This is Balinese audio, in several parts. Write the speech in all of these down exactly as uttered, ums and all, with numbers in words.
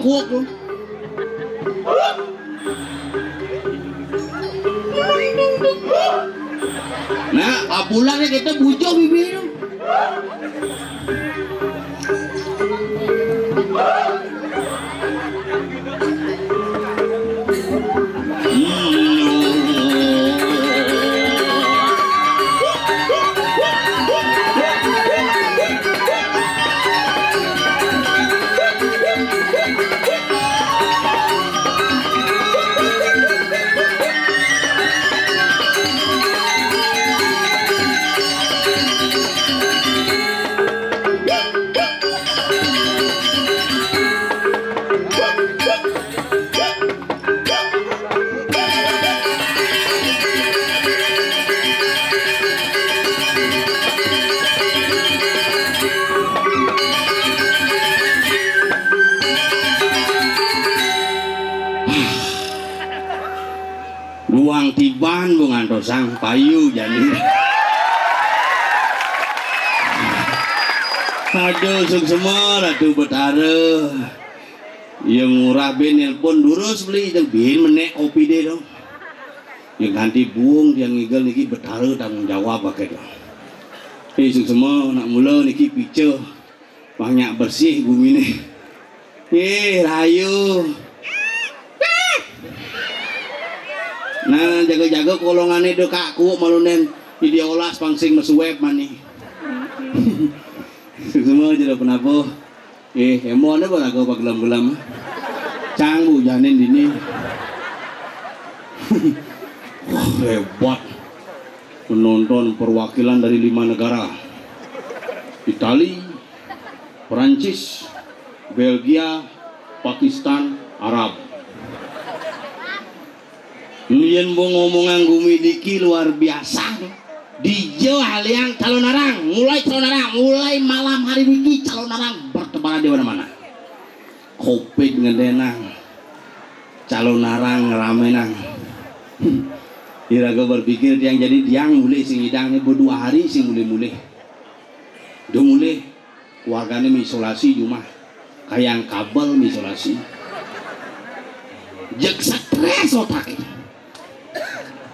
Kuuk lu. Nah, apulangnya kita bujuk bibirnya. Duang tiban bu ngantosang payu jani. Aduh, suksma Ratu Betara. Yang murah bin nelpon durus beli itu bin menek kopi deh dong. Yang ganti buung yang ngigel niki Betara tanggung jawab pakai dong. Eh, suksma nak mula niki pica. Banyak bersih bumi ni. Eh, rayu. Nah, jaga-jaga kolongan ni deka kuuk malu nen. Dia olas pangsing mesuep mani. Semua je dah penapa. Eh, emon apa lagu apa gelam-gelam. Cang bu janin dini. Wah, hebat. Menonton perwakilan dari lima negara. Itali, Perancis, Belgia, Pakistan, Arab. Yen bu ngomongan gumi diki luar biasa. Dija alian Calonarang, mulai Calonarang, mulai malam hari niki Calonarang bertebaran di mana-mana. Covid ngedenang, Calonarang ramenang. Iraga berpikir tiang jadi tiang mulih sing idang ni berdua hari sing mulih-mulih. Dia mulih Keluargane mengisolasi di rumah. Kayang kabel mengisolasi. Jeg stres otake.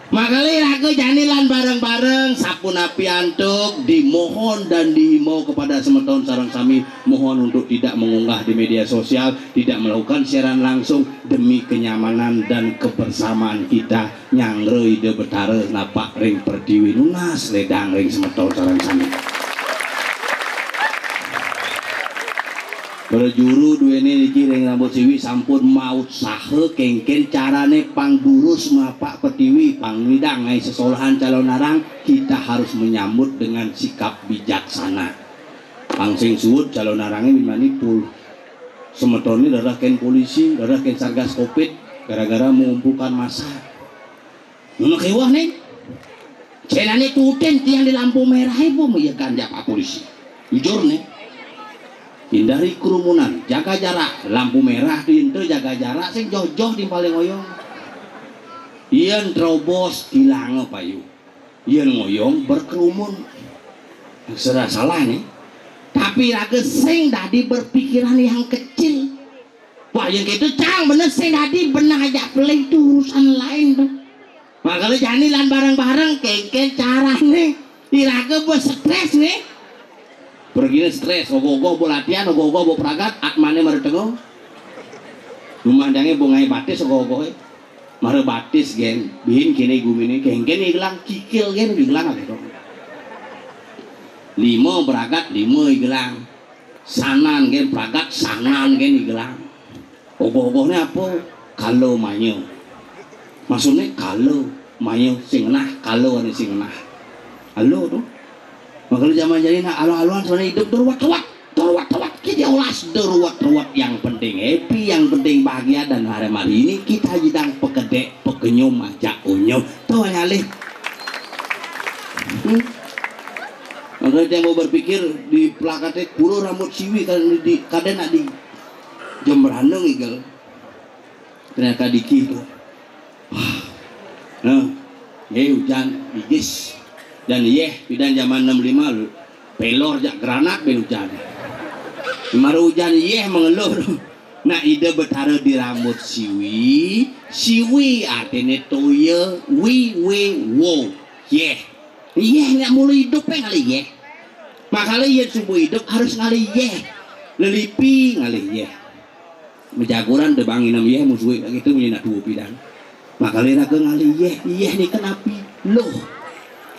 Makale raga jani lan bareng-bareng sapunapi antuk dimohon dan diimbau kepada semeton sareng sami mohon untuk tidak mengunggah di media sosial, tidak melakukan siaran langsung demi kenyamanan dan kebersamaan kita. Nyanggra Ida Betara napak ring pertiwi nunas ledang ring semeton sareng sami. Prajuru duene niki ring rambut siwi sampun mautsaha kengken carane pang durus napak pertiwi, pang ngidang ngae sesolahan Calonarang, kita harus menyambut dengan sikap bijaksana. Pang sing suud Calonarange mimani pul. Semetone darah ken polisi, darah ken Satgas Covid, gara-gara mengumpulkan massa. Nuna kewah nih. Cenane tuten tiang di lampu merah ibu meyekan japa polisi. Jujur nih. Hindari kerumunan, jaga jarak. Lampu merah diente jaga jarak, sing joh-joh di paling oyong. Yen terobos, ilang payu. Yen ngoyong berkerumun. Serah salah nih. Tapi raga sing dadi berpikiran yang kecil. Wah, yang gitu cang bener sing dadi bener aja pelih itu urusan lain tuh. Makanya jani lan bareng-bareng kengken carane. Iraga bos stres nih. Pergi stres, ogoh-ogoh bo latihan, ogoh-ogoh bo pragat, atmane mara tengah. Rumah dange bo ngae batis ogoh-ogoh. Mara batis gen, bihin kene gumine, kengken igelang, kikil gen igelang apa dong. Lima beragat, lima igelang. Sanan gen pragat, sanan gen igelang. Ogoh-ogohne apa? Kala maya. Maksudne kala maya sing ngenah, kala ane sing ngenah. Alo tuh. Makanya zaman jani nak alo-aloan sebenarnya hidup tuh ruwet-ruwet, tuh ruwet-ruwet. Kita olas tuh ruwet-ruwet. Yang penting happy, yang penting bahagia dan hari hari ini kita jidang pekedek, pekenyum, ajak unyum. Tuh nyalih. Hmm? Makanya yang mau berpikir di plakate pura rambut siwi kan di, di kadang nak di jembrana ngigel. Ternyata diki tuh. Wah. Nah, ye hujan bigis. Dan yeh pidan zaman enam lima lu. Pelor jak granat ben hujan. Mara hujan yeh mengeluh. Nah, Ida Betara di rambut siwi, siwi artiné toya, wi, wi, wo, yéh. Yéh, nak mula idup é ngalih yéh. Makala yén suba idup harus ngalih yéh. Lelipi ngalih yéh. Majaguran da bang inem yéh musuhé gitu, mula nak tua pidan. Makala raga ngalih yéh, yéh nika napi? Luh.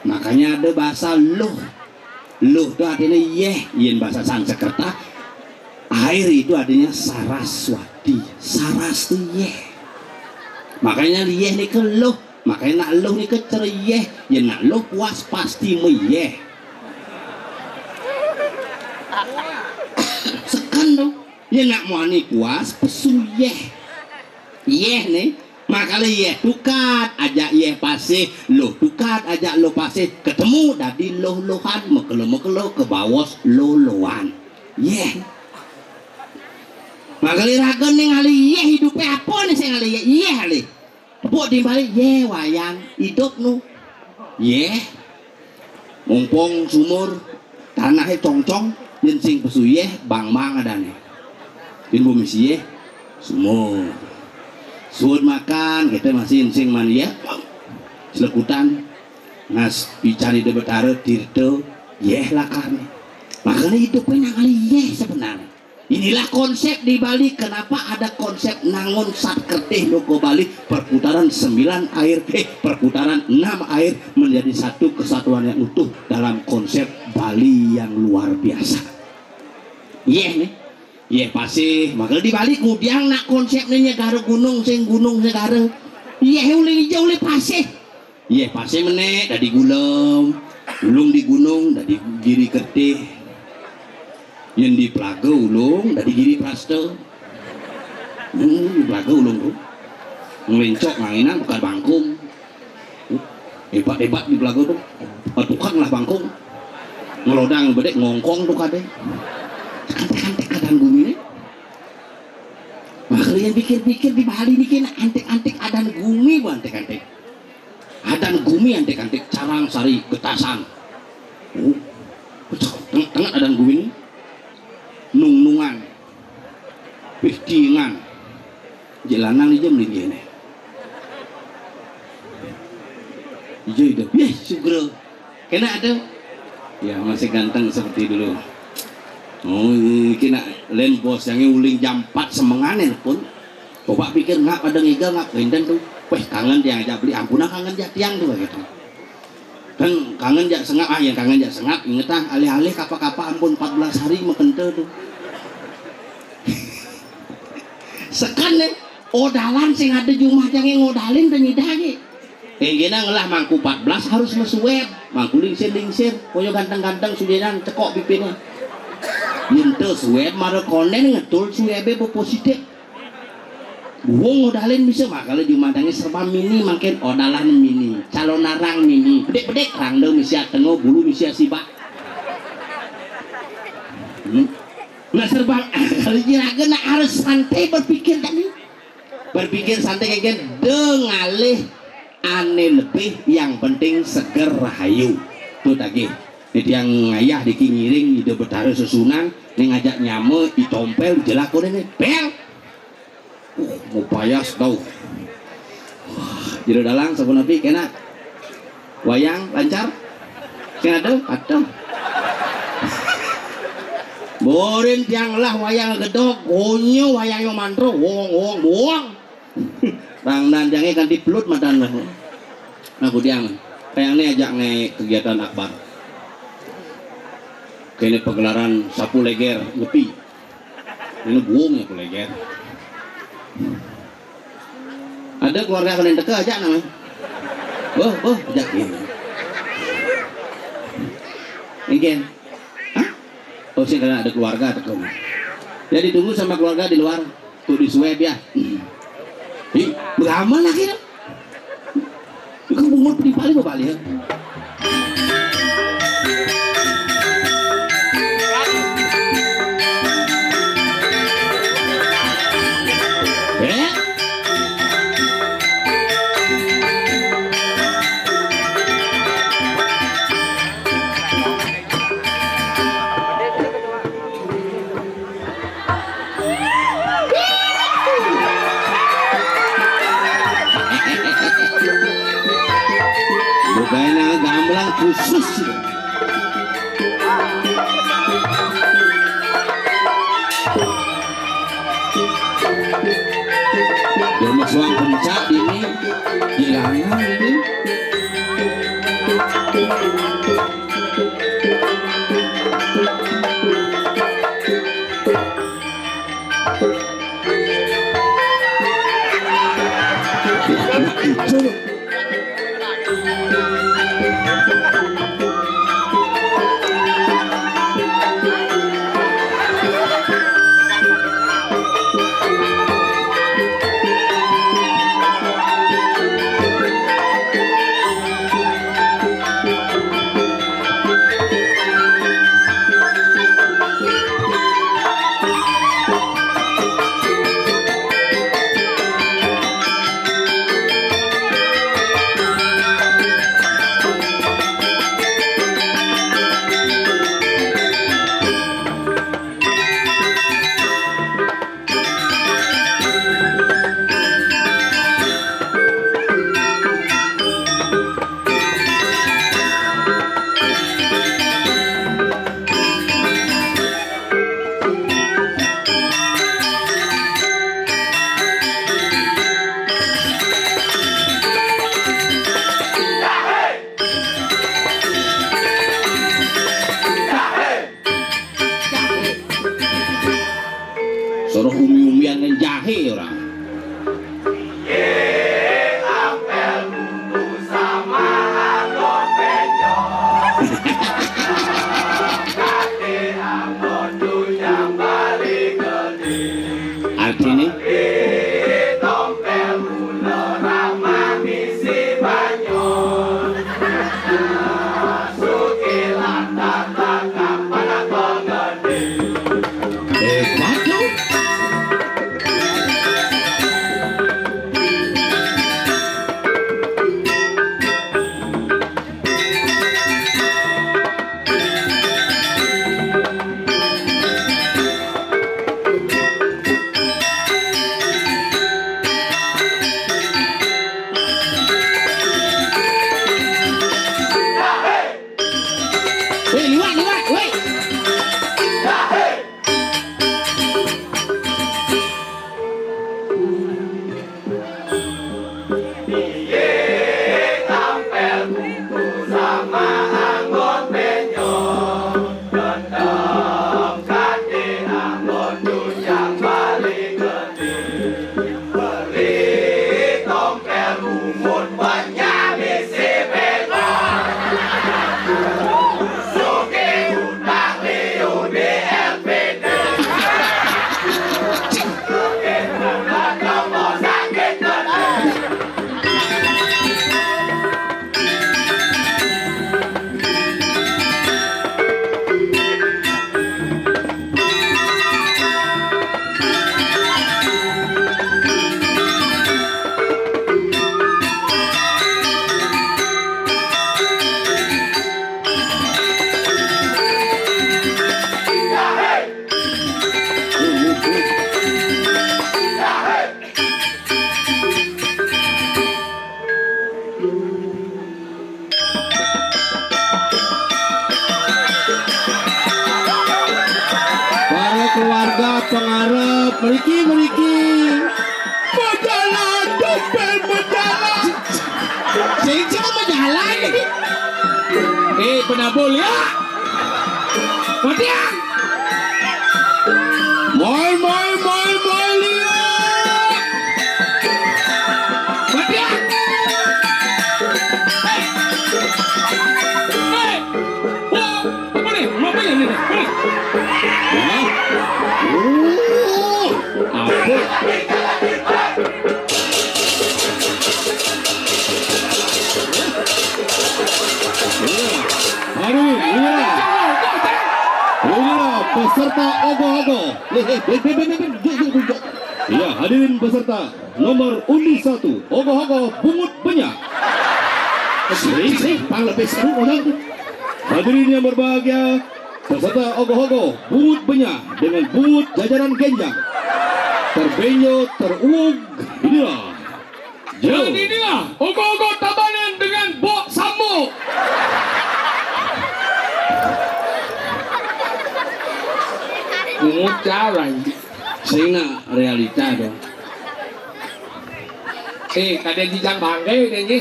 Makanya ada bahasa luh. Luh tu artinya yéh, yén bahasa Sanskerta. Air itu artinya Saraswati. Saras tu yéh. Makanya yéh nika luh. Makanya nak luh nika cara yéh. Yén nak luh puas pasti mayéh. Seken tu. Yén nak muani puas pesu yéh. Yéh né. Makala yéh tukad ajak yéh pasih, luh tukad ajak luh pasih, ketemu dadi luh-luhan, makelo-makelo ka baos luh-luhan. Yéh. Makala raga né ngalih yéh, idupé apa né sing ngalih yéh? Yéh alih. Tepuk timbali, yéh wayang idup nu. Yéh. Mumpung sumur, tanahé congcong, yén sing pesu yéh, bang-bang adané. Yén bumi sih yéh, sumur. Suud makan, kita masih sing man yéh, selekutan. Nas pican Ida Betara, tirta, yéh lakarné. Makanya idupé nak ngalih yéh sebenarnya. Inilah konsep di Bali, kenapa ada konsep Nangun Sat Kertih Loka Bali, perputaran sembilan air, eh, perputaran enam air menjadi satu kesatuan yang utuh dalam konsep Bali yang luar biasa. Yéh nih, yéh pasih, maka di Bali kudiang nak konsepnya nyegara gunung, sing gunung segara. Yéh uling ijo uling pasih. Yéh, pasih menék dadi gulem, ulung di gunung dadi giri getih. Yén di plaga ulung dadi giri prasta. Hmm, di plaga ulung tu. Nglencok nganginan tukad bangkung. Hebat-hebat di plaga tu. Tukad ngelah bangkung. Ngelodang bedék ngongkong tukadé. Antik-antik adan gumi né. Makanya pikir-pikir di Bali niki nak antik-antik adan gumi, bu, antik-antik. Adan gumi antik-antik, carang sari getasan. Oh, tengah-tengah adan gumi ni. Nung-nungan. Pihtingan. Jek lanang ni je melinggih ni. Ija idup. Yeh, sugra. Kena ada? Ya, masih ganteng seperti dulu. Oh, kena lain bos yang uling jam empat semengan pun. Coba pikir, ngap ada ngiga, ngap rindan tu. Weh, kangen dia ajak beli, ampun ah, kangen jak tiang tu, gitu. Kan kangen jak sengap, ah, yang kangen jak sengap, inget ah, alih-alih kapa-kapa ampun empat belas hari makenta tu. Sekan deh, odalan sing ada jumah jange ngodalin dan nyidah ge. Enggena ngelah mangku empat belas harus mesueb, mangku lingsir-lingsir, koyo ganteng-ganteng sudinan cekok pipine. Yente sueb mara konden ngetul suebe bepositif. Wong odalin bisa, makala jumah dange serba mini, makin odalan mini, calon narang mini, bedik-bedik rangda misia tengo, bulu misia sibak. Hmm. Nah, serba kalau jiraga nak harus santai berpikir tadi. Berpikir santai kengken dengalih ane lebih, yang penting seger rahayu. Tu tagih. Ni tiang ngayah diki ngiring Ida Betara Sesunan, ni ngajak nyama i tompel jelako ni pel. Uh, mupayas tau. Jero dalang sapunapi kena wayang lancar? Sing ada? Ada. Borin tiang lah wayang gedog, gonyo wayang yo mantro, wong, wong, wong. Rangdan tiange kanti pelut madan lah. Nah, kudiang. Kayang ni ajak ngai kegiatan akbar. Kene pagelaran sapu leger nyepi. Ini buung ya, kolega. Ada keluarga kalian teka aja namanya. Boh, boh, aja gini. Mungkin. Hah? Oh, sih, karena ada keluarga teka. Jadi tunggu sama keluarga di luar. Tuh di swab ya. Ih, beramal lagi dong. Iku bungut di paling bebalik. Eh? khusus. Ya, Mas Wang Kencak ini, dilarang ini. Itu. Suruh umi-umian nang jahe orang. Artinya? Hebat dong. Weh, liwat, liwat, weh. Para keluarga pengarep, mriki, mriki. Majalah, dompet majalah. Sing, sing majalah ini. Eh, penabul ya. Mati ya. Moi, moi, moi, moi, liya. Mati ya. Hei. Hei. Wah, apa nih? Apa ya nih? Hei. Hah? Oh, apa? Hadirin, inilah. Inilah peserta ogoh-ogoh. Eh, eh, ben, ben, ben, ben, ben. Duduk, duduk, duduk. Ya, hadirin peserta nomor undi satu, ogoh-ogoh bungut benya. Sing, sing, pang lebih seru orang tu. Hadirin yang berbahagia, peserta ogoh-ogoh bungut benya dengan bungut jajaran genjang. Terbenjo, teruug, inilah. Dan inilah ogoh-ogoh Tabanan dengan bok samuk. Ngucalan. Sing na realita dong. Eh, kadén jijang bangké deh, Ji.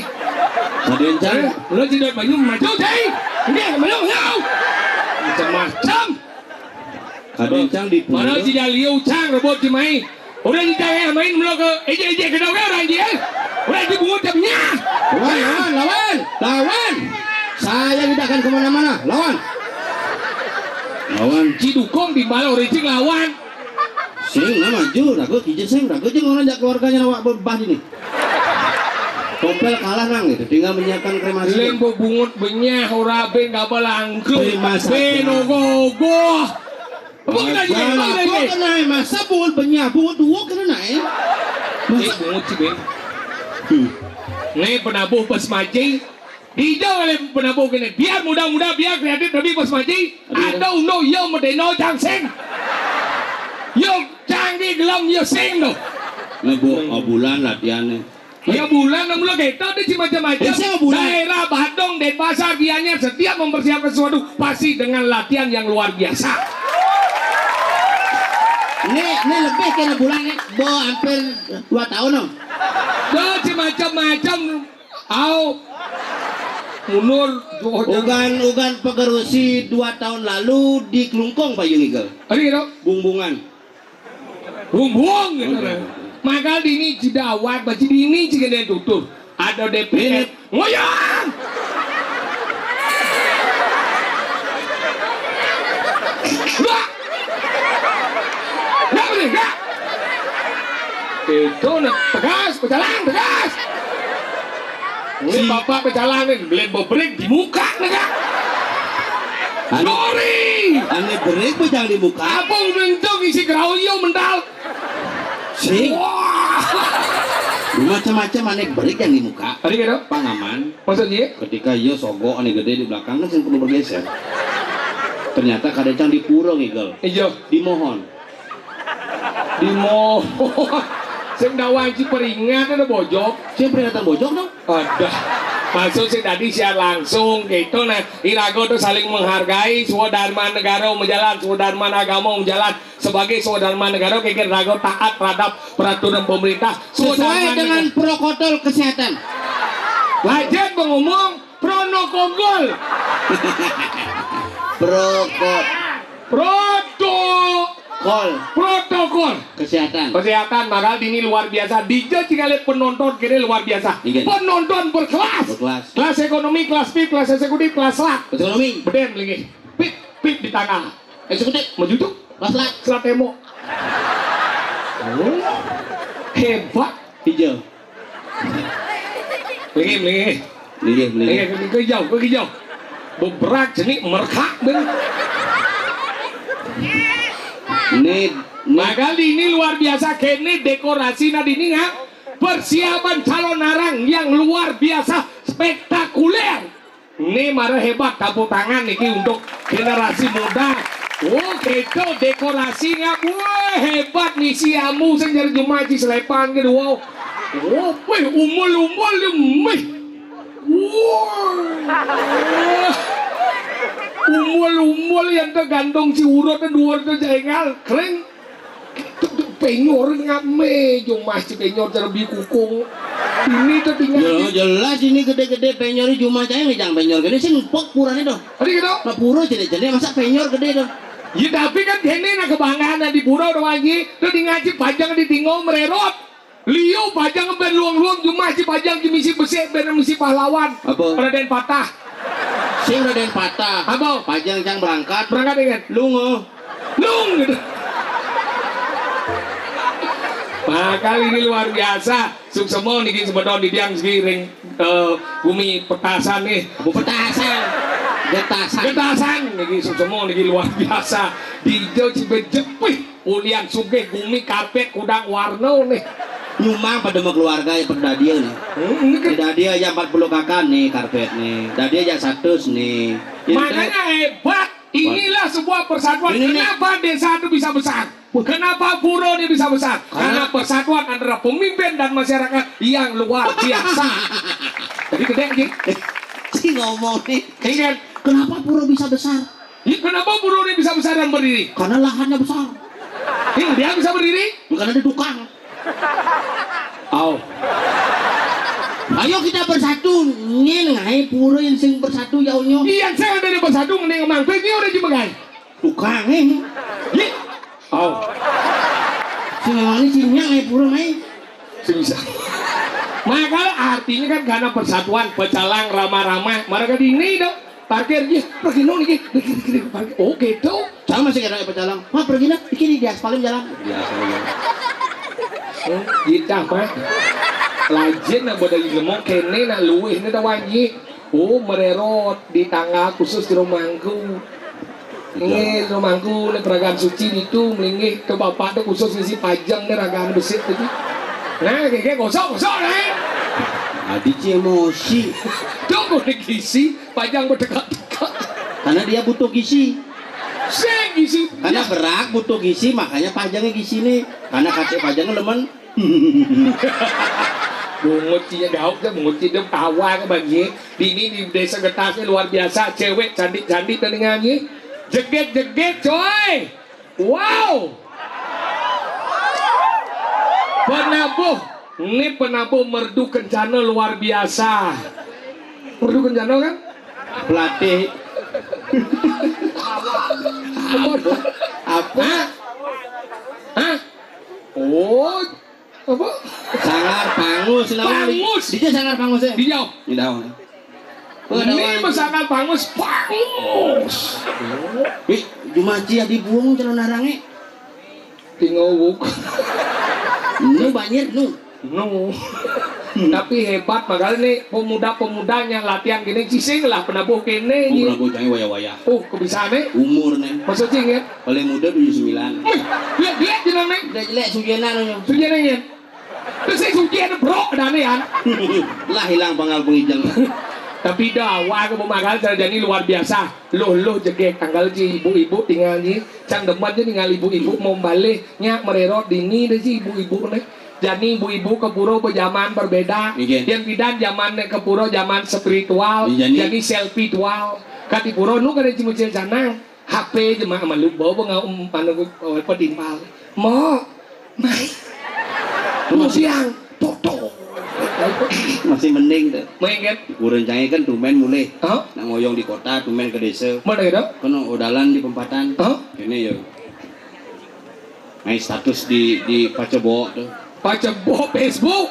Kadén, Cang. Eh, lu jidot banyu maju, Cai. Ini maju, maju. Macam-macam. Kadén, Cang, di mana pura. Jidang liu, Cang, rebut, Ji Mai. Udah jidang ya, main mulu ke, ejek-ejek ke dong, orang, Ji, eh. Udah, Ji, bungut, jam nya. Lawan, lawan, lawan, lawan. Saya tidak akan kemana-mana. Lawan. Lawan. Ji dukung di bala orang, Ji, lawan. Sing, nah, maju, ragu, kijil, sing, ragu, jeung orang jak keluarganya awak bebah ini. Tompel kalah nang gitu, tinggal menyiapkan kremasi. Lén bebungut benyah, ora bén kabel angkruk. Bén masa bén ogoh-ogoh. Apa kita aja, apa kita aja? Apa kena, masa bungut benyah, bungut dua kena naik. Eh, masa bungut sih, Bén. Hmm. Nih penabuh pas maji. Dijang oleh penabuh gini, biar muda-muda, biar kreatif, tapi pas maji, aduh, ada uno, iya, medeno, jang, sing. Yo, canggih, gelem, yo, sing, tuh. Nah, Bu, oh, bulan latihannya. Ya, bulan, enam lo gitu, ada macam-macam. Ya, saya bulan. Daerah Badung, Denpasar, Gianyar, setiap mempersiapkan sesuatu, pasti dengan latihan yang luar biasa. Ini, ini lebih kena bulan, nih. Bo, hampir dua tahun, dong. Dah, macam-macam. Au. Mundur. Ugan, ugan pegerusi dua tahun lalu di Klungkung, Pak Yunigel. Ada gitu? Bungbungan. Bungbung gitu. Oke. Maka dini jidawat, baca dini jika dia tutur. Ada D P R. Ini. Ngoyang! Enggak! Enggak boleh, enggak! Itu nah, tegas, pecalang, tegas! Ini si bapak pecalang nih, beli bebrik di muka, enggak? Anu, sorry! Anu bebrik pecalang di muka. Apa udah itu isi keroyo mental? Sing. Wah. Macam-macam aneh berik yang di muka. Tadi gitu? Pangaman. Maksudnya? Ketika iya sogo aneh gede di belakang kan sing perlu bergeser. Ternyata kadang di pura ngigel. Iya. Dimohon. Dimohon. Sing dawan ci peringat ada bojok. Sing peringatan bojok dong. Ada. Maksud sih tadi siar langsung gitu nah. Irago tuh saling menghargai, swadharma negara menjalan, swadharma agama menjalan. Sebagai swadharma negara, kira raga taat terhadap peraturan pemerintah. Sesuai dengan protokol kesehatan. Lajeng ngomong protokol. Proko. Proto. Kol. Protokol. Kesehatan. Kesehatan, maka ini luar biasa. Dija tinggal penonton kira luar biasa. Iya. Penonton berkelas. Berkelas. Kelas ekonomi, kelas pip, kelas eksekutif, kelas lak. Ekonomi. Beden lagi. Pip, pip di tangah. Eksekutif. Maju tuh. Kelas lak. Selat Temo. Oh, hebat. Hijau. Lagi, lagi. Lagi, lagi. Lagi, ke hijau, ke hijau. Beberak jenik merkak, ben. Ini, ini. Maka ini luar biasa, kene dekorasi nah ini nggak? Persiapan calon arang yang luar biasa spektakuler. Ini marah hebat, tepuk tangan niki untuk generasi muda. Oh, gitu dekorasinya. Wah, hebat nih si Amu sing nyari Jumaji selepan gitu. Wow. Oh, weh, umbul-umbul ya, meh. Wah. Umbul-umbul yang tergantung si urut dua terjengal. Keren. Penyor ngame, jong masih penyor terlebih kukung. Ini tuh tinggal. Ya, jelas ini gede-gede penyor cuma saya ngejang penyor gede sih ngepok purane tuh. Tadi gitu. Nah, pura gede-gede masa penyor gede tuh. Ya tapi kan ini nah kebanggaan di pura tuh lagi. Tuh di ngaji pajang di tinggal mererot. Liu pajang ben luang-luang cuma si pajang di misi besik ben misi pahlawan. Apa? Raden Patah. Sing Raden Patah. Apa? Pajang cang berangkat. Berangkat dengan? Lungo. Lung gitu. Maka ini luar biasa. Suksema niki sebetul di tiang segi ring, eh, bumi petasan nih. Apa petasan? Getasan. Getasan niki suksema niki luar biasa. Di hijau Cibejepih, ulian sugih bumi karpet kudang warna nih. Nyumang pada mau keluarga yang pada dia nih. Hmm, ini kan. Pada dia yang empat puluh kakak nih karpet nih. Pada dia yang satu nih. Makanya hebat. Inilah sebuah persatuan. Ini nih. Kenapa desa itu bisa besar? Kenapa pura ini bisa besar? Karena persatuan antara pemimpin dan masyarakat yang luar biasa. Jadi gede, Ji. Si ngomong nih. Iya kan? Kenapa pura bisa besar? Ya, kenapa pura ini bisa besar dan berdiri? Karena lahannya besar. Ini dia bisa berdiri? Bukan ada tukang. Au. Ayo kita bersatu, nyén ngaé pura yén sing bersatu ya Allah. Iya, saya ada bersatu, mending mangkring ini udah dimegai. Tukang, eh. Yé. Au. Sing ngomong ini sing nyang ngaé pura ngaé. Sing bisa. Maka artinya kan karena persatuan, pecalang ramah-ramah, mereka di ini dong. Parkir, yé, pergi nang niki, pergi, pergi, pergi. Oh, gitu. Sama sih kena pecalang. Wah, pergi nah, iki diaspalin jalan. Diaspalin jalan. Oh, gitu mah. Lajin nak bodo ilmu kéné nak luwih né tawanyi. Oh, mererot di tangga khusus di rumahku. Ini rumahku né peragaan suci itu melinggih ke bapak tuh khusus ngisi pajang né ragaan besit tadi. Nah, kayak gosok-gosok nah. Adi ci emosi. Tuh, udah ngisi. Pajang berdekat-dekat. Karena dia butuh gizi. Sing gizi. Karena berak butuh gizi, makanya pajangnya gizi nih. Karena kacé pajangnya lemen. Bungut cia dauk cia bungut cia tawa ke bagi. Di ini di desa Getas ini luar biasa, cewek cantik-cantik dan dengannya. Jeget-jeget, coy. Wow. Penabuh. Ini penabuh merdu kencana luar biasa. Merdu kencana kan? Pelatih. Apa? Apa? Hah? Hah? Oh, apa? Sanggar Pangus, naon? Pangus. Di dia Sanggar Pangus ya? Di dia. Di daun. Ini mah Sanggar Pangus, Pangus. Ih, jumaci ya dibuang calon narangnya. Tinggal wuk. Nu banjir nu. Nu. Tapi hebat, makanya nih pemuda-pemudanya latihan gini, cising lah penabuh kene. Oh, penabuh jangan wayah-wayah. Oh, kebisaannya? Umur nih. Maksudnya ya? Paling muda tujuh sembilan. Wih, lihat, lihat jenang nih. Udah jelek sugena nih. Sugena ya? Terus saya suci ada bro, ada nih ya. Lah hilang panggal pengijeng. Tapi dah, wah, aku pemakan sarjani luar biasa. Loh, loh, jegek tanggal ji ibu-ibu tinggal ji. Cang demen ji tinggal ibu-ibu mau balik. Nyak mererot dini deh ji ibu-ibu nih. Jadi ibu-ibu ke pura berjaman berbeda. Iya. Yang bidan zaman ke pura zaman spiritual. Iya, nih. Jadi selfie tual. Kati pura nu kada ji mucil canang. H P jemaah malu bawa ngau anu patimpal. Mo, mai. Lu siang, toto. Masih mending tuh. Main kan? Kurencangnya kan tumen mulih. Hah? Nak ngoyong di kota, tumen ke desa. Mana gitu? Kan odalan di pempatan. Hah? Ini ya. Main status di di Pacebo tuh. Pacebo Facebook.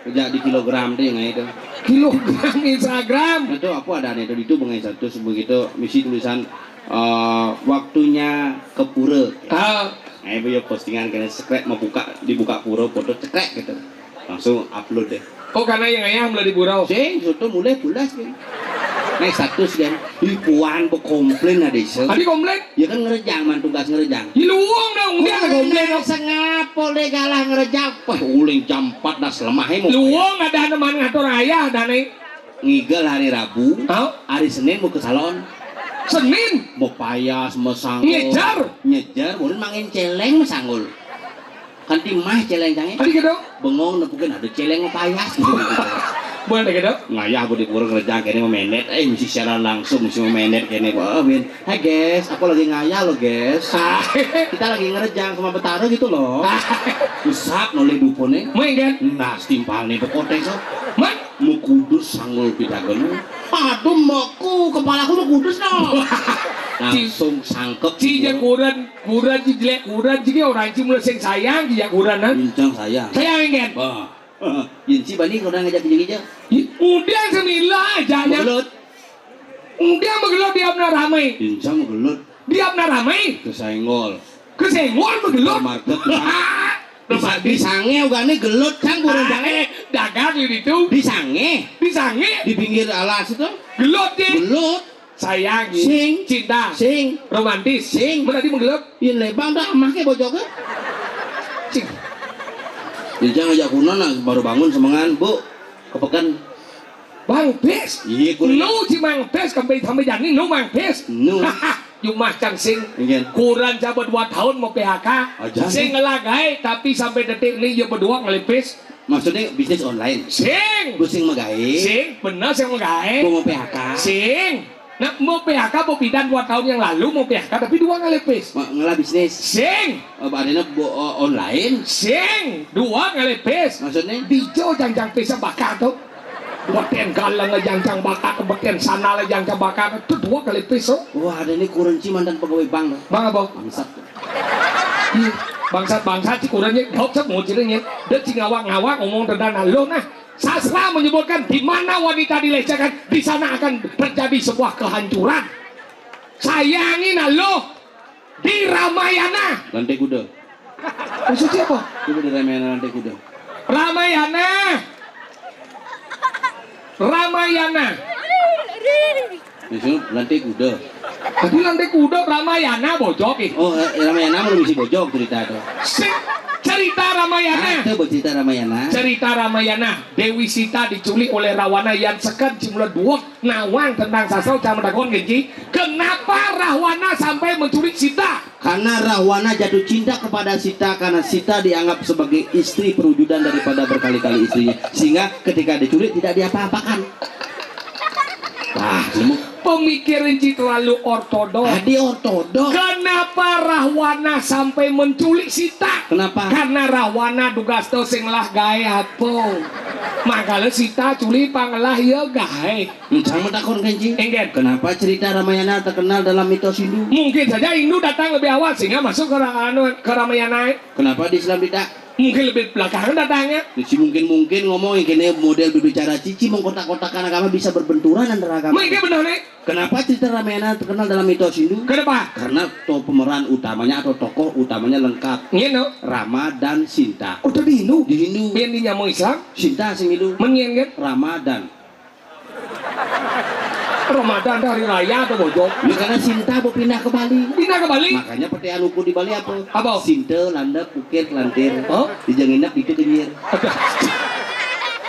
Kerja di kilogram deh ngai itu. Kilogram Instagram. Nah, itu apa ada itu itu bengai satu begitu misi tulisan eh, waktunya ke pura. Ah. Nah, itu ya postingan kena sekrek mau buka dibuka pura foto cekrek gitu. Langsung upload deh. Oh, karena yang ayah mulai di pura. Sing, sudah mulai pulas kan. Naik status kan. Ih, puan kok komplain ada iso. Tadi komplain? Ya kan ngerejang man tugas ngerejang. Di luang dong, dia ada komplain. Sengap polé galah ngerejang. Wah, uling jam empat dah selemah mau. Luang ada anu man ngatur ayah ada nih. Ngigel hari Rabu. Hah? Hari Senin mau ke salon. Senin? Mau payas, mau sanggul. Nyejar? Nyejar, ulun mangin celeng mau sanggul. Kan timah celeng cange. Tadi gitu. Bengong nempukin ada celeng mau payas gitu. Bukan gitu. Ngayah budi kurang ngerejang kene memenet. Eh, mesti siaran langsung, mesti memenet kene. Wah, Win. Hai guys, aku lagi ngayah loh guys. Ah. Kita lagi ngerejang sama Betara gitu loh. Ah. Usap nolih dupone. Main kan? Nah, setimpal nih pokoknya so. Mat. Mau kudus sanggul pidagon. Aduh, mokku, kepalaku mau kudus no. Langsung sangkep. Ci jakuran, kuran ci jelek, kuran ci orang ci mulai sing sayang ci jakuran kan. Bincang sayang. Sayang kan? Wah. Yen ci bani orang ngajak gija-gija. Udah semila aja ya. Belut. Udah begelut diam na ramai. Bincang belut. Diam na ramai. Kesenggol. Kesenggol begelut. Market. Bisa disange ogane gelut kan burung jange. Dagang di itu. Disange. Disange. Di pinggir alas itu. Gelut ya. Gelut. Sayang. Sing. Cinta. Sing. Romantis. Sing. Mana tadi menggelut? Yen lebang dah amah ke bojoke. Sing. Dijang aja kuno nah baru bangun semengan, Bu. Kepeken. Bang Pes. Iya, kuno. Lu si Bang Pes sampai sampai jani lu Bang Pes. Nu. Jumah cang sing. Iya. Kurang coba dua tahun mau P H K. Aja. Sing ngelagae tapi sampai detik ini ya berdua ngelipis. Maksudnya bisnis online. Sing. Gue sing megae. Sing, bener sing megae. Gue mau P H K. Sing. Nah, mau P H K, mau bidan dua tahun yang lalu mau P H K, tapi dua ngalih pis. Ma-, ngelah bisnis. Sing. Oh, badene bo-, oh, online. Sing, dua ngalih pis. Maksudnya? Dijo jangjang pis bakal tuh. Beten galeng jangjang bakal, beten sandal jangjang bakal. Itu dua ngalih pis tuh. Wah, ada ini kurenci mantan pegawai bank tuh. Bang apa? Bangsat. Ih, bangsat-bangsat sih kurangnya. Jawab sih mau ceritanya. Dia sih ngawak-ngawak ngomong tentang lo nah. Sastra menyebutkan di mana wanita dilecehkan, di sana akan terjadi sebuah kehancuran. Sayangin lo di Ramayana. Lantai kuda. Maksudnya apa? Coba di Ramayana lantai kuda. Ramayana. Ramayana. Itu lantai kuda. Tapi lantai kuda Ramayana bojok ih. Oh, eh, Ramayana mau bisi bojok cerita tuh. Sing, cerita Ramayana. Ah, itu cerita Ramayana. Cerita Ramayana. Dewi Sita diculik oleh Rawana yang sekan jumlah dua nawang tentang sastra sama takon genji. Kenapa Rawana sampai menculik Sita? Karena Rahwana jatuh cinta kepada Sita karena Sita dianggap sebagai istri perwujudan daripada berkali-kali istrinya, sehingga ketika diculik tidak diapa-apakan. Wah, nemu. Pemikiran Ci terlalu ortodok. Tadi ortodok. Kenapa Rahwana sampai menculik Sita? Kenapa? Karena Rahwana dugas to sing lah gawe apa. Makanya Sita culik pangelah ya gawe. Encang menakon kenci. Enggen. Kenapa cerita Ramayana terkenal dalam mitos Hindu? Mungkin saja Hindu datang lebih awal sehingga masuk ke ra-, anu, ke Ramayana. Kenapa di Islam tidak? Mungkin lebih belakangan datangnya. Jadi mungkin-mungkin ngomong yang kene model berbicara cici mengkotak-kotakan agama bisa berbenturan antara agama. Mungkin benar nih. Kenapa cerita Ramayana terkenal dalam mitos Hindu? Kenapa? Karena to pemeran utamanya atau tokoh utamanya lengkap. Ngeno. Rama dan Sinta. Oh, tadi Hindu. Di Hindu. Yang dinyamuk Islam? Sinta sing Hindu. Menyen kan? Rama dan Ramadan hari raya atau bojok? Ya, karena Sinta mau pindah ke Bali. Pindah ke Bali? Makanya petian ukur di Bali apa? Apa? Sinte, landep, ukir, kelantir. Oh? Dijang nginep itu kenyir. Aduh.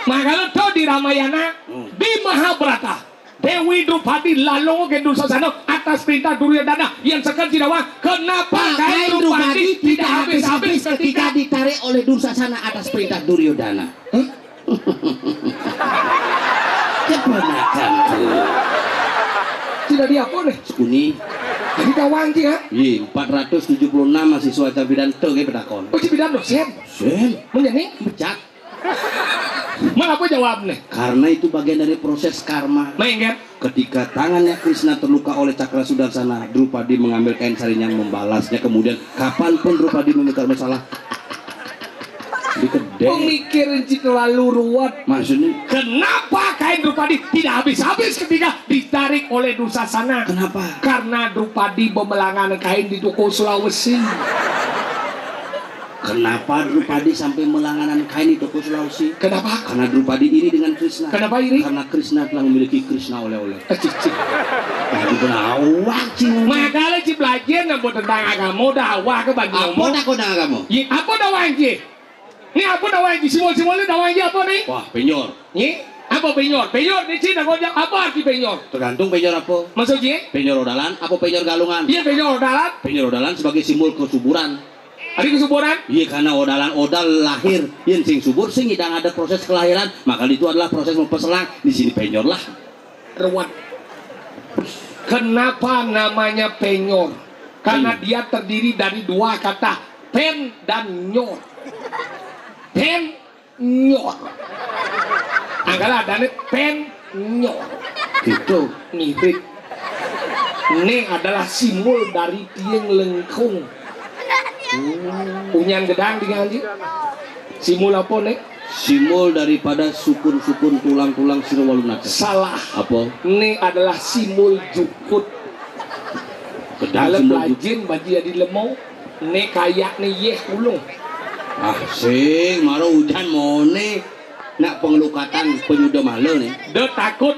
Makanya tuh di Ramayana, hmm, di Mahabharata, Dewi Drupadi lalu ke Dursasana atas perintah Duryodana yang sekan Cinawa. Kenapa kain Drupadi tidak habis-habis ketika ditarik oleh Dursasana atas perintah Duryodana? Hah? Keponakan tuh. Tidak di apa nih? Sekuni. Jadi kawan sih ya? Iya, empat ratus tujuh puluh enam mahasiswa Cabidan tuh kayak pedakon. Oh, Cabidan dosen? Sen. Menjadi? Becak. Mana apa jawab nih? Karena itu bagian dari proses karma. Main kan? Ketika tangannya Krishna terluka oleh cakra sudarsana, Drupadi mengambil kain sarinya membalasnya. Kemudian kapanpun Drupadi meminta bersalah, dikede. Pemikiran Ci terlalu ruwet. Maksudnya? Kenapa kain Drupadi tidak habis-habis ketika ditarik oleh Dursasana? Kenapa? Karena Drupadi bemelangan kain di toko Sulawesi. Kenapa Drupadi sampai melanganan kain di toko Sulawesi? Kenapa? Karena Drupadi iri dengan Krishna. Kenapa iri? Karena Krishna telah memiliki Krishna oleh-oleh. Eh, cicing. Nah, itu benar. Awak, cing. Makanya Ci belajar nang buat tentang agama, udah awak ke bagi apa ngomong. Apa tak kau dengar kamu? Iya, apa dah, Wan, Ci? Ini apa dah, Wan, Ci? Simbol-simbolnya dah, Wan, Ci, apa nih? Wah, penyor. Ini apa penyor? Penyor, ini Ci, dah kau jawab. Apa arti penyor? Tergantung penyor apa. Maksud Ci? Penyor odalan, apa penyor galungan? Iya, penyor odalan. Penyor odalan sebagai simbol kesuburan. Ada kesuburan? Iya, karena odalan odal lahir. Yen sing subur, sing idang ada proses kelahiran, maka itu adalah proses memperselang. Di sini penyor lah. Ruwet. Kenapa namanya penyor? Karena penyor. Dia terdiri dari dua kata, pen dan nyor. Pen nyor. Anggala adane pen nyor. Gitu. Ngirit. Ini adalah simbol dari tiang lengkung. Punyan gedang dengan Ci. Simbol apa nih? Simbol daripada sukun-sukun tulang-tulang sira walu nate. Salah. Apa? Ini adalah simbol jukut. Gedang. Kalau simbol jukut. Pelajin baju jadi lemau. Né kayak né yéh ulung. Ah, sing, maro ujan moné. Nak pengelukatan penyuda mala né. Dé takut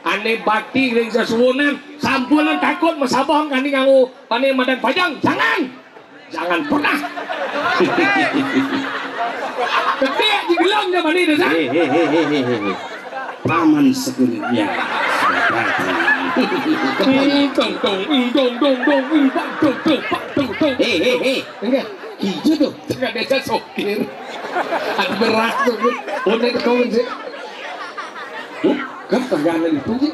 ané bakti ring sesuwunan, sampunan takut masabong kani nganggo pané madan pajang. Jangan. Jangan pernah. Gedé digelem jaman ini, Desa. Hé, hé, hé, hé, hé, hé, hé. Paman sekunitnya sudah datang. Ing dong, dong, ing dong, dong, dong, ing pak, dong, dong, pak, dong, dong. Hé, hé, hé. Enggak. Iya tuh. Enggak ada sopir. Ada berat tuh. Udah ketahuan sih. Huh? Kan tangannya itu sih.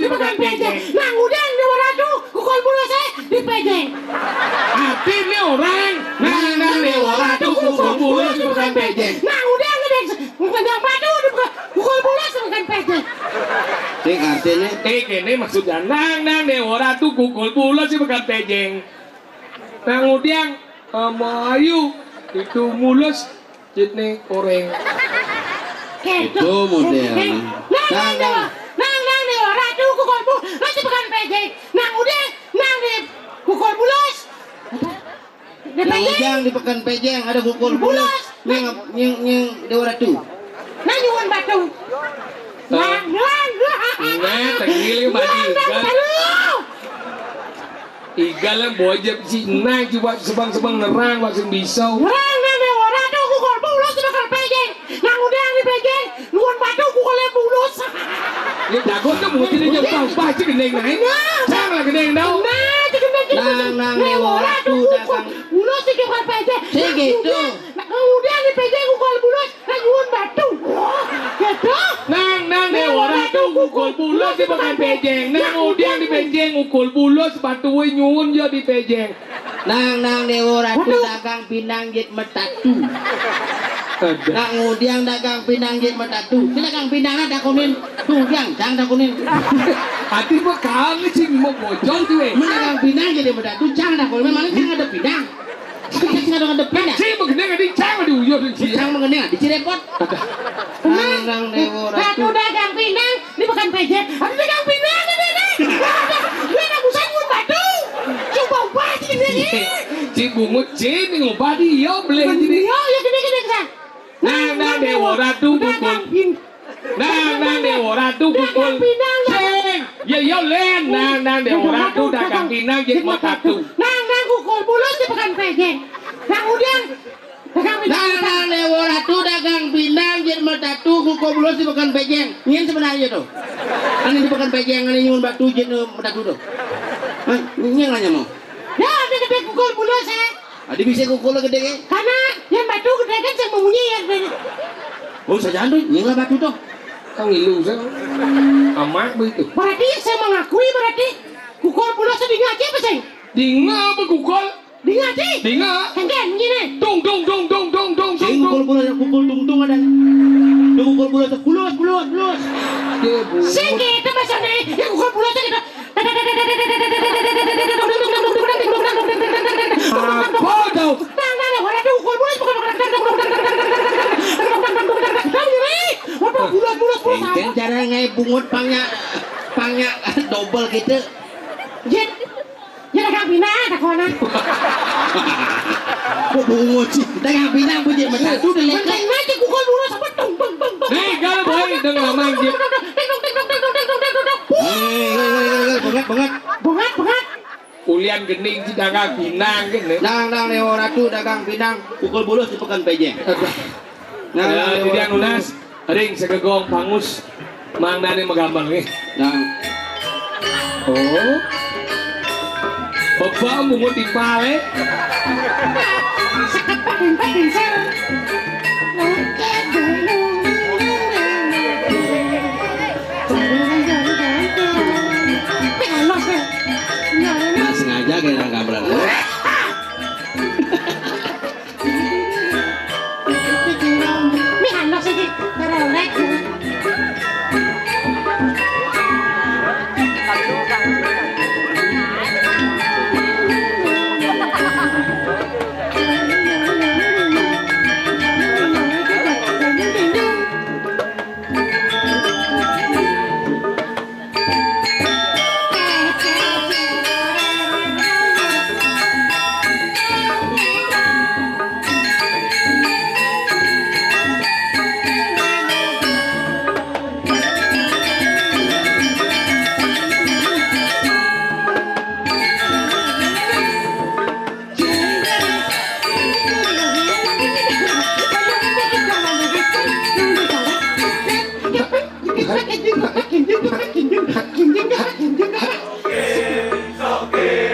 di Pekan Pejeng. Nang udiang Déwa Ratu, kukul bulusé di Pejeng. Artiné orang, nang, nang Déwa Ratu, kukul bulus di Pekan Pejeng. Nang udiang gedé, nang batu di Pekan, kukul bulus di Pekan Pejeng. Sing artiné? Eh, kéné maksudnya, nang, nang Déwa Ratu, kukul bulus di Pekan Pejeng. Nang udiang, eh, Ayu, itu mulus, jitné koréng. Gitu. Itu model. Nang, nang, nang, nang, nang, Déwa Ratu, kukul bulus di Pekan Pejeng. Nang udiang, nang di kukul bulus. Nang udiang di Pekan Pejeng ada kukul bulus. Bulus. Nying, nying, nying Déwa Ratu. Nah, nyuwun batu. Nah, nah, nah. Nah, tengil ya, Badi. Nah, nah, Igal. Igal lah, bojep si nah, coba sebang-sebang nerang, masih bisa. Nerang, nah, nah, ora tuh, kukul bulus di Pekan Pejeng. Nang udiang di Pejeng, nyuwun batu, kukulé bulus. Ya, jago tuh, mesti dia jauh, pasti gendeng naik. Nah. Cang lah gendeng dong. Nah, gendeng, gendeng. Nang, nang, Déwa Ratu, kukul bulus di Pekan Pejeng. Sing gitu. Nang udiang di Pejeng, kukul bulus. Nang nyuwun batu. Wah, gitu. Nang, nang, Déwa Ratu, kukul bulus di Pekan Pejeng. Nang udiang di Pejeng, kukul bulus, batué nyuwun ya di Pejeng. Nang, nang, Déwa Ratu, dagang pinang jit metatu. Aduh. Nang udiang dagang pinang jit metatu. Sing dagang pinang takonin. Tuh, udiang, cang takonin. Ati mah kang sing mau bocor tuh, wé. Mun dagang pinang jit metatu, cang takonin. Mana cang ada pinang? Cang ada, ada pinang. Cing menggendeng, adi cang di uyuh, di cing. Cang menggendeng, di Cirepot. Nang, nang, Déwa Ratu. Ratu dagang pinang di Pekan Pejeng. Aduh, dagang pinang, adi, adi. Dia nak usah nyuwun batu. Coba ubah sih ini. Cing bungut, cing ngubah dia, beli. Iya, iya, gini, gini, gini. Nang, nang, Déwa Ratu, dagang pin-, nang, nang, Déwa Ratu, kukul. Dagang pinang, sing. Ya, ya, lén. Nang, nang, Déwa Ratu, dagang pinang, jit metatu. Nang, nang, kukul bulus di Pekan Pejeng. Nang udiang, dagang pinang. Nang, nang, Déwa Ratu, dagang pinang, jit metatu, kukul bulus di Pekan Pejeng. Nyén sebenarnya tuh. Anu di Pekan Pejeng, anu nyuwun batu, jit, eh, metatu tuh. Hah? Nyén nanya mau? Ya, ada gedé kukul bulus, eh. Adi bisa kukul gedé, eh? Karena yang batu gedé kan yang memunyi ya, gedé. Oh, sajan tuh, nying lah batu tuh. Kang ilu, sa. Amat begitu. Berarti saya mengakui berarti kukul bulus dinga aja apa sih? Dinga apa kukul? Dinga aja. Dinga. Kan, kan, gini. Dung, dung, dung, dung, dung, dung, dung, dung. Sing kukul bulus, kukul dung, dung ada. Dung kukul bulus, bulus, bulus, bulus. Dia bulus. Sing gitu maksudnya, ya kukul bulus gitu. Apa tuh? Nang, nang, nang, waduh, kukul bulus, kukul bulus. Apa, bulus, bulus, bulus, apa? Enten cara ngai bungut pangnya, pangnya double gitu. Jet. Jet, Dagang pinang, takona. Kok bungut sih? Dagang pinang, bujik mata. Tuh, udah lewat. Penting aja gua kalau lurus apa, dong, bang, bang, bang. Nih, kalau boy, dong, ngomong, Jip. Dong, dong, dong, dong. Hei, hei, hei, hei, hei, banget, banget. Banget, banget. Ulian gening, si dagang pinang, gini. Nang, nang, Dewa Ratu, dagang pinang. Pukul bulus di Pekan Pejeng. Aduh. Nah, nah, nah, dia nunas, ring segegong pangus, mangdane magambel nggih. Nah. Oh. Bebek mungut timpale. Sekepet-kepet, Sir. Nah, sengaja kayak nang gambelan.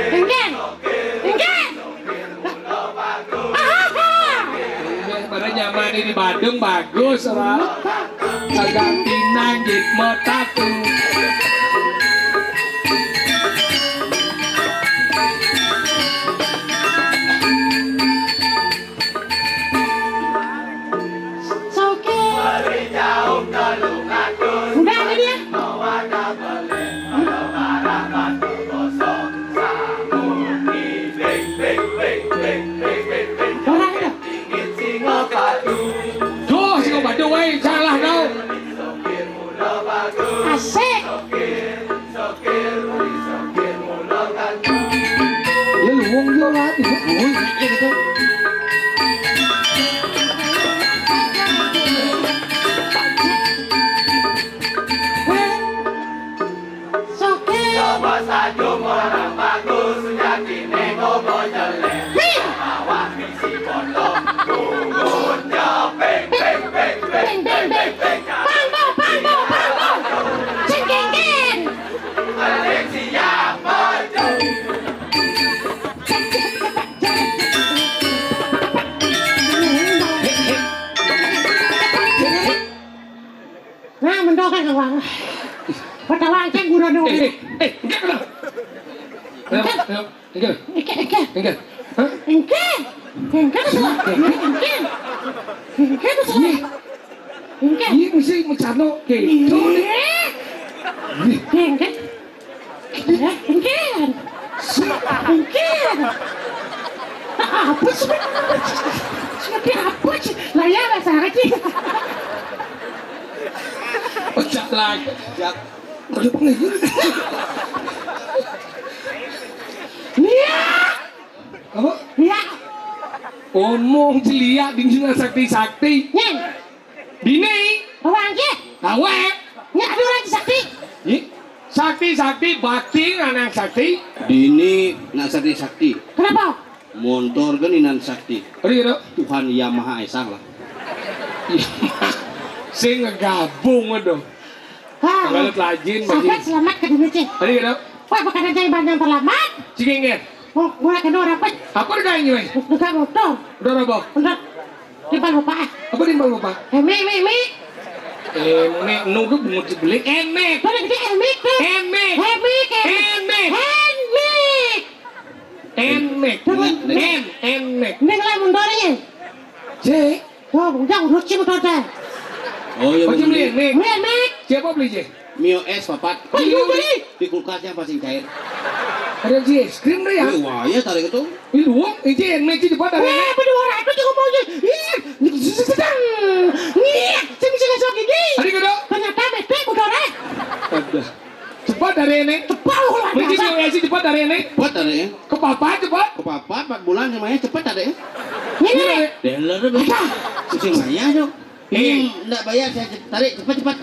Engken. Engken. Ahaha. Pada nyaman di Badung bagus, ora? Sagang pinang jit motatu. Soke. Udah, ini dia. Orang itu. Duh, si Badung wae salah kau. Asik. Ya luwung yo lah, ibu luwung ya gitu. Soke. Coba saja orang bagus, nyakine kok jelek. Hih. Awak bisi bodoh, punggungnya peng, peng, peng, peng, peng, peng, peng. Panggo, panggo, panggo. Sing kengken. Alexia maju. Nah, mendok kan awang. Petawang kan guna dong. Eh, eh, eh, enggak, enggak. Enggak, enggak. Enggak, enggak. Enggak. Hah? Enggak. Enggak, enggak. Enggak. Enggak, enggak. Iya. Enggak. Iya, mesti mencano. Oke. Iya. Iya. Enggak. Enggak. Enggak. Apa sih? Seperti apa sih? Lah ya, bahasa apa sih? Pecah lagi. Ya. Iya. Apa? Iya. Omong celia dingin sakti-sakti. Nyen. Dini. Awak nggih. Awak. Nggih, aduh, lagi sakti. Nggih. Sakti-sakti, bakti, anak sakti. Dini, nak sakti-sakti. Kenapa? Montor kan inan sakti. Ari kira? Tuhan Yang Maha Esa lah. Sing ngegabung, aduh. Ah, kalau telajin, sahabat bagi selamat ke dulu, Cik. Ari kira? Wah, bukan aja yang terlambat. Cik, ingat. Mau, mau kena orang apa? Apa udah ini, weh? Udah motor. Udah apa? Udah. Timbal bapak. Apa timbal bapak? Emek, emek, emek. Emek, nunggu bungut beli. Emek. Pada gede emek, tuh. Emek. Emek, emek. Emek. Emek. Emek. Tuh, en, emek. Neng lah mundur ya. Cek. Oh, udah urut sih motor teh. Oh, iya, oh, beli emek. Beli emek. Siapa beli, Cek? Mio es papat. Oh, iya, beli. Di kulkasnya pasti cair. Ada si es krim deh ya? Wah, iya, tarik itu. Ini doang, ini yang meci depan dari. Wah, berdua ratus juga mau aja. Iya, sedang. Iya, saya bisa ngasih gigi. Tadi kena. Ternyata mepet motornya. Ada. Cepat dari ini. Cepat lah. Meci yang esi cepat dari ini. Cepat dari ini. Apa cepet? Kepapat empat bulan semuanya cepet ada ya. Ini. Dealer tuh. Susi Maya tuh. Eh. Hmm, ndak bayar, saya cep- tarik cepat-cepat.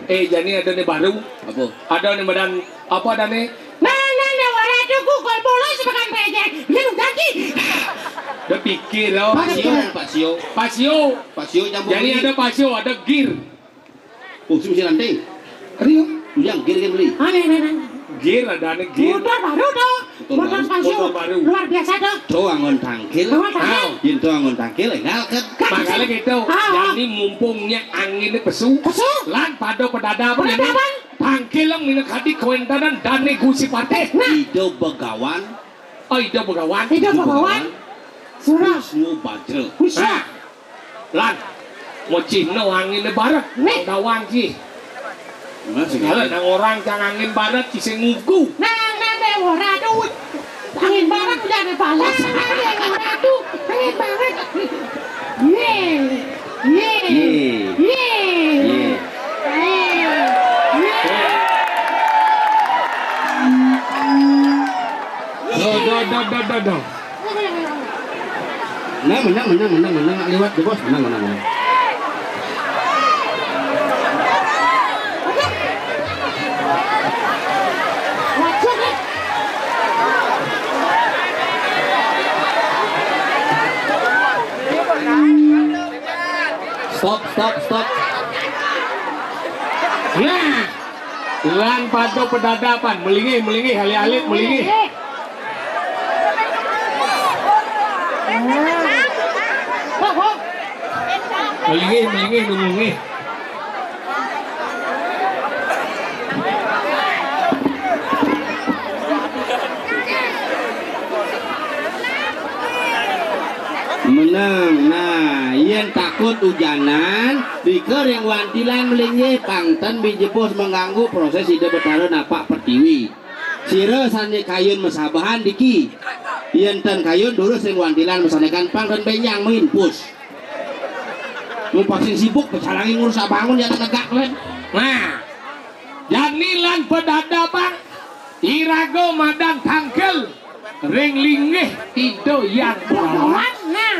Eh, jani ada nih baru. Apa? Ada nih badan apa ada nih? Mana nih warna tuh kok bolos makan pejek? Dia lu ganti. Udah pikir loh. Pak Sio, Pak Sio. Pak Sio. Pak Sio campur. Jani ada Pak Sio, ada gear. Oh, si mesti nanti. Rio. Yang gear kan beli. Aneh, aneh, aneh. Gear ada nih gear. Motor baru tuh. Motor Pak Sio. Motor baru. Luar biasa tuh. Tuh anggon tangkil. Anggon tangkil. Aw. Yen tuh anggon tangkil, enggak kan? Makanya gitu. Ah. Jani mumpungnya anginnya pesu. Pesu. Lan pada pedada apa ini? Pedada, Bang. Tangkil yang minakati kawentanan dan negusi patih. Nah. Ida Begawan. Oh, Ida Begawan. Ida Begawan. Surah. Wisnu Bajra. Wisnu. Nah. Lan. Mocihno angine baret. Nih. Dawang ki. Nah, sing Kalau ada. Nang orang kang angin baret ki sing ngugu. Nang nang ora duit. Angin baret udah ada balas. Angin baret. Ye. Ye. Ye. Ye. Ye. Ye. Doh, doh, doh, doh, doh, doh. Nah, menang, menang, menang, menang. Liwat, bos. Menang, menang, menang. Stop, stop, stop. Nah. Lan pada pedadapan, melingih, melingih, alit-alit, melingih. Melingih, melingih, melingih. Menang. Nah, yen takut ujanan, dika ring wantilan melinggih pang ten bijebos mengganggu proses Ida Betara napak pertiwi. Sira sane kayun masabahan diki. Yen ten kayun durus ring wantilan masanekan pang ten benjang main pus. Mung pasin sibuk becalangi ngurus abangun yang negak len. Nah, jani lan pedada pang iraga madan tangkel. Ring linggih Ida Hyang Begawan. Nah.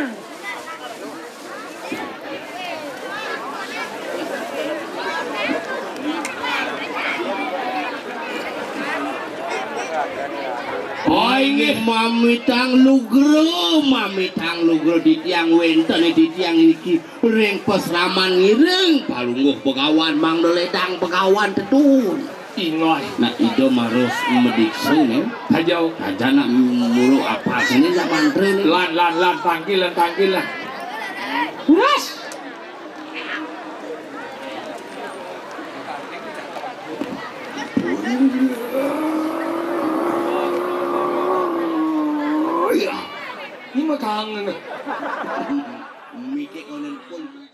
Oh, inggih. Mamitang lugra, mamitang lugra titiang wenten titiang niki ring pasraman ngiring Palungguh Begawan, mangda ledang Begawan tetun. Inggih. Nak Ida marus mediksa, Neng. Aja. Aja nak mulu apa sini nak mantra ni. Lan, lan, lan, tangkil, lan, tangkil, lan. Terus. Iya. Ini mah kangen. Mikir konen pun.